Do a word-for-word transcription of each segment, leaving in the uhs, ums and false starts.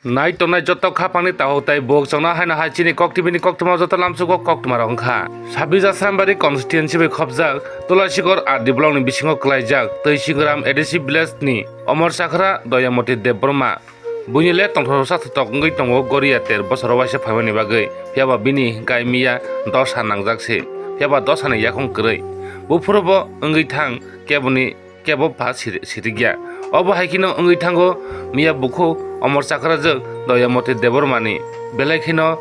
Nai tongnai joto khapangni takhuk tai buk chongna haino hai chini Kok T V ni koktwma joto lamsugo koktwma rok wngkha. Sabija Srambari constituency bai khopjak Tulasikor R D block ni bisingo kwlaijak Twisingram A D C village ni Omor Chakra Doyamoti Debbarma. Buini le tongthor chathotok wngwi tongo Goria ter bosoro waisa phaimani bagwi, phiyaba bini hwnkhe miya dosa nangjak se, phiyaba dosani yakung kwrwi. Buphuru bo wngwi thang keboni kebo pha siri-, sirikya. Obo hai kheno wngwi thango miya bukhuk Omor Chakrajwk Doyamoti Debbarmani belai kheno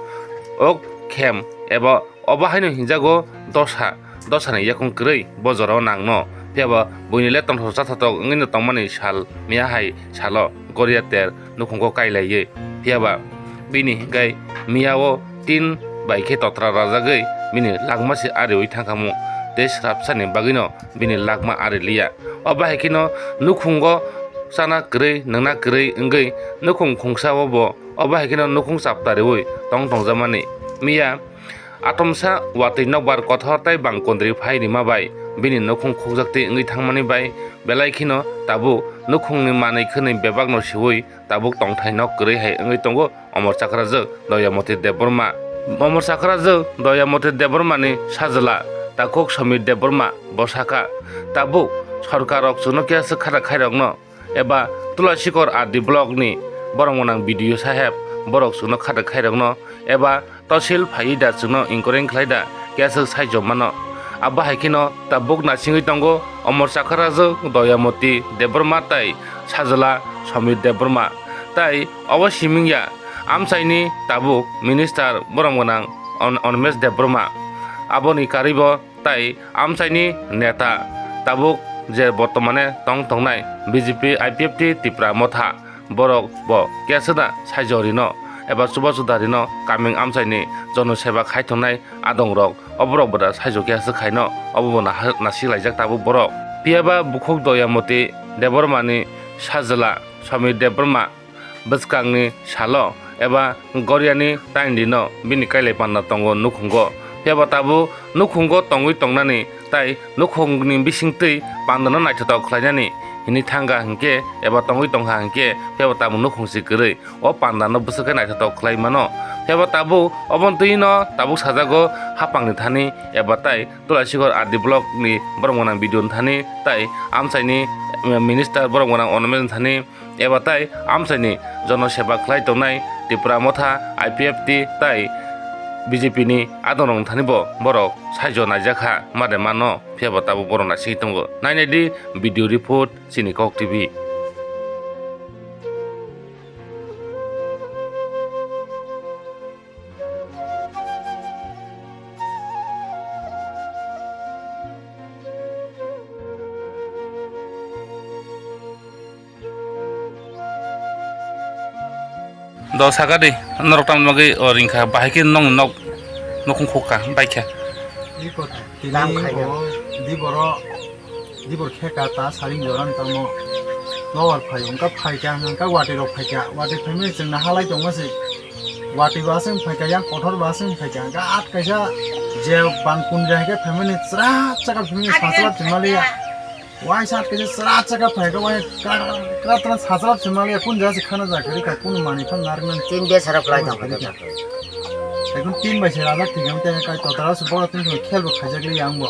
ok khem eba obo haino hinjago dosa, dosani yakung kwrwi bo jorao nangno. Phiyaba buini le tongthor chathotok wngwino tongmani sal miya hai salo Goria ter nukhungo kailaiwi. Phiyaba bini hwnkhe miyao tin bai khe totra rajagwi bini lakma se ariwi thangkhamu tei srapsani bagwino bini lakma ari liya. Obo hai kheno nukhungo chana kwrwi, nwngna kwrwi wngwi nukhung khungsa o bo obo hai kheno nukhung chapta riwi tong tongjakmani. Miya atomsa watwi nokbar kothor tei bang kondri phai rima bai bini nukhung khukjaktwi wngwi thangmani bai belai kheno tabuk nukhungni manwi khwnwi bebakno siwi tabuk tongthai nok kwrwi hai wngwi tongo Omor Chakrajwk Doyamoti Debbarma. Omor Chakrajwk Doyamoti Debbarmani sajwla takhuk Somir Debbarma bo sakha, tabuk sorkar rok chwngno kisa khata khairokno eba Tulasikor R D block ni borok gwnang B D O saheb borok chwngno khata khairokno eba tosil phaiwi da chwngno inquiry khlai da kisa saijo mano. Abo hai kheno tabuk nasingwi tongo Omor Chakrajwk Doyamoti Debbarma tai sajwla Somir Debbarma. Tai obo siming ya, amchaini tabuk minister borom gwnang On-, Onmesh Debbarma. Aboni karwibo tai amchaini neta tabuk je bortomane tong tongnai B J P, I P F T, Tipra Motha borok bo kesada saijo rino eba chubachu da rino kaming amchaini jono seba khai tongnai adongrok oborok bo da saijo kesa khaino obo bo naha-, nasik laijak tabuk borok. Phiyaba bukhuk Doyamoti Debbarmani sajwla Somir Debbarma bwskangni salo eba Goriani taindino bini kailai panda tongo nukhungo. Phiyaba tabuk nukhungo tongwi tongnani tai nukhungni bisingtwi pandano naithotok khlainani hinwi thangkha hinkhe eba tongwi tongkha hinkhe phiyaba tabuk nukhung si kwrwi. O pandano bwswk khe naithotok khlai mano. Phiyaba tabuk oboni twino tabuk sajago haphangni thani eba tai Tulasikor R D block ni borok gwnang B D O ni thani tai amchaini, eh, minister borok gwnang Onmesh ni thani eba tai amchaini jono seba khlai tongnai Tipra Motha, I P F T tai B J P ni adongrok ni thani bo borok saijo naijakha made mano, phiyaba tabuk borok naisingwi tongo. Nainai di video report chini Kok T V. Do saka di, norok tamni bagwi o ringkha, bahai khe nong nok nukhung khukha, baikha. Iko tini bo di borok Dibor khe ka ta saring joran tamo. Lower phai, wngkha phai kha, wngkha watwi rok phai kha. Watwi phai mani chwng na halai tongma se. Watwi ba se phai kha, yang kothor ba se phai kha. Wngkha at kaisa je bang kun ja khe phai mani chwra chaka phai mani sachla phai mali ya. Waisa at kaisa chwra chaka phai kha, wai kra kra sachla phai mali ya. Kun ja se khana ja khe ka kun mani phan nar nang. Tin de sarap lai tong kha. Ekdom tin bai se rajak thik ang te kai totra se bora tin khel bo khaijak li yang bo.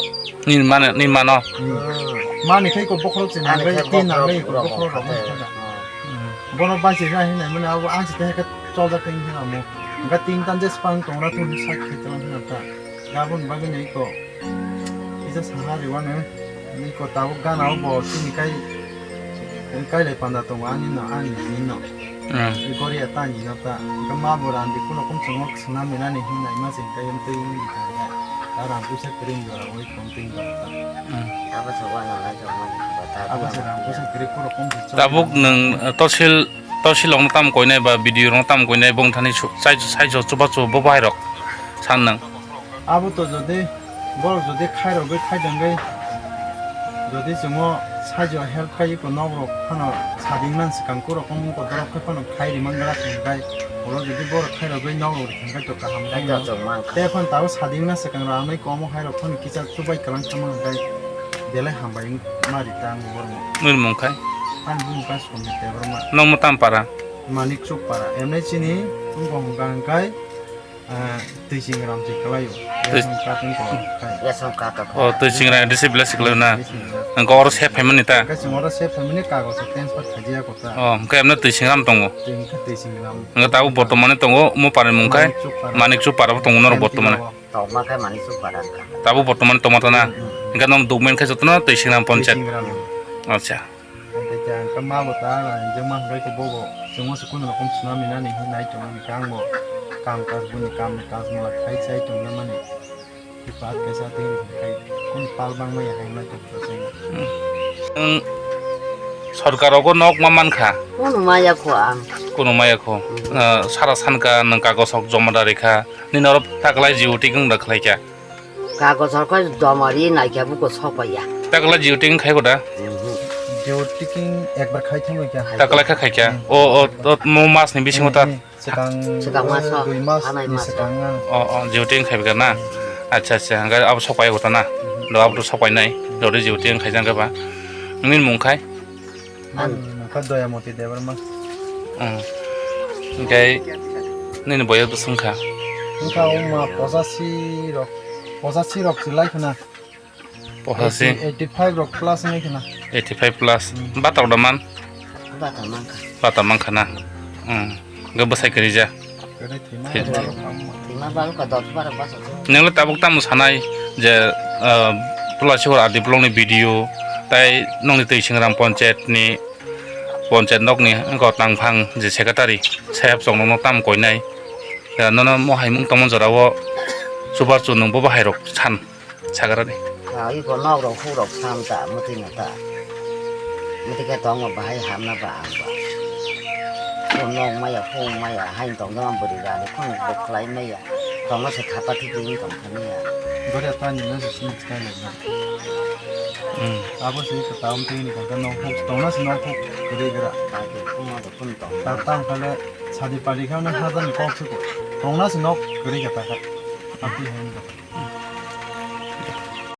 Nini mano, nini mano. Hmm. Mani khai ko bokhorok se nang bai tin nang bai ko bokhorok rok. Hmm. Bono bai se nai hinai mani abo ang se te ka chol da tin hinai mo. Ga tin tan je spang tong ra thun sa khai tong hinai ta. Ga bon ba nai ko. Kisa sa ha ri wa ne. Ni ko tabuk gana o bo tini kai. Kai lai panda tongo ani no ani ni no. Hmm. Ni Goria ta ni no ta. Ga ma bo ran di kuno kum chungo. Swnam minani hinwi ma se hwnkhe twi wngwi thangya. Ta rang puisa kwrwi wng jora oi kong twi wng jora ta. Hmm. Abo se uanw lai jok mani. Abo se rang puisa kwrwi khoro kong se chok. Tabuk nwng, eh, tosil, tosil rokno tam koinai ba B D O rokno tam koinai bongthani su-, sai, sai chubachu bo bahai rok san nwng. Abo to jodi Borok jodi khairogwi khaidengwi jodi chwngno saijo help khai iko nokrok phano sadingna swkang kuro kong kodorok khai phano khai rimang gra thangkhai, oro jodi borok khairogwi nokrok rithangkhai to kaham wngno. Te phano tabuk sadingna swkang rok anai komo hairok phano kisa chubai kwlang tongma hwnkhe belai hambai wng ma rita ang borokno. Nwng mung khai? Ani bumung kha Somir Debbarma. Nokmo tam para? Manik Chuk para. Emne chini wngkha hwnkha hwnkhe, ah, Twising Ram se kwlaio. Twi- Ration card wngkha hwnkhe. Ration card wngkha. O, Twising Ram, A D C village se kwlaio na? Twising Ram. Hwnkhe oro se phaimani ta? Hwnkhe chwng oro se phaimani kagojo transfer khaiya kota. O, hwnkhe emne Twising Ram tongo? Twi-, hwnkhe Twising Ram. Hwnkhe tabuk bortomani tongo, mo parani mung khai? Manik Chuk para. Manik Chuk para bo tongo norok bortomani? Tongma khe Manik Chuk para wngkha. Tabuk bortomani tongma ta na? Hmm. Hwnkhe norok document khai jotono Twising Ram ponchayat? Twising Ram. Acha. Tei khe ang khe ma bo ta, ang jeng ma hwnkhe khe bobo. Chwngno se kunu rokom swnam hinani hinwi nai tongo, hwnkhe ang bo kam kaj, boni kam ni kaj mula khai chai tongna mani. Khe baat kaisa tei hwnkhe kunu pal bangma ya hai ma tong khe chwng. Hmm. Nwng sorkar rogo nok ma man kha? Kunu maya kho ang. Kunu maya kho. Hmm. Ah, sara san kha, nwng kagos rok joma da rikha. Nini oro taklai Jio Tiking da khlai kha? Kagos rok khe joma ri naikha buko sokpaiya. Taklai Jio Tiking khai koda? Mhm. Jio Tiking ekbar khai thangwi kha. Taklai kha khai kha? Hmm. O, o, o, mo mas ni bisingo ta? Hmm, hmm. Swkang, swkang mas o, dui mas, hanai ni mas o. Swkang, ah. O, o, Jio Tiking khai kha na? Hmm. Acha, acha, hwnkhe abo sokpai koda na? Hmm. Do abo to sokpai nai. Do ri Jio Tiking khai jang khe ba. Nini mung khai? Ang. Ang nokha Doyamoti Debbarma. Hmm. Hwnkhe nini boyos bwswk wngkha? Wngkha wngma pochashi rok, pochashi rok se lai khna. Pochashi? Eighty, eighty five rok plus wngwi khna. Eighty five plus. Hmm. Bata rok da man? Bata mankha. Bata mankha na? Hmm. Hwnkhe bwsai kwrwi ja? Kwrwi thwima. Thwi-, thwi-, thwima bal kha dos barok bachajak. Nwng le tabuk tamo sanai je, ah, Tulasihor R D block ni B D O tai nokni Twisingram ponchayat ni, ponchayat nokni wngkha tangphang je secretary saheb chwng nokno tamo koinai. Ah, nono mo haimung tongma jorao chubar chu nwng bo bahai rok san. Sagarani. Ah, iko nok rok huk rok sam ta, mwtwi no ta. Mwtwi khe tongo bahai hamna ba ang ba. Ko nok maya, huk maya, hai tong jama bwrwi rani, khun bo khlai maya. Tongo se khapa thik wng tong thani ya. Bwrwi ta ni no se sini sky le na. Hmm. Abo se ko tam twi ni kang nok huk, tongna se nok huk, kwrwi gra. Ta ke khun no khun tong. Ta tang khale sadi padi khana hajan kok se ko. Tongna se nok kwrwi ga ta kha. Ati hai no.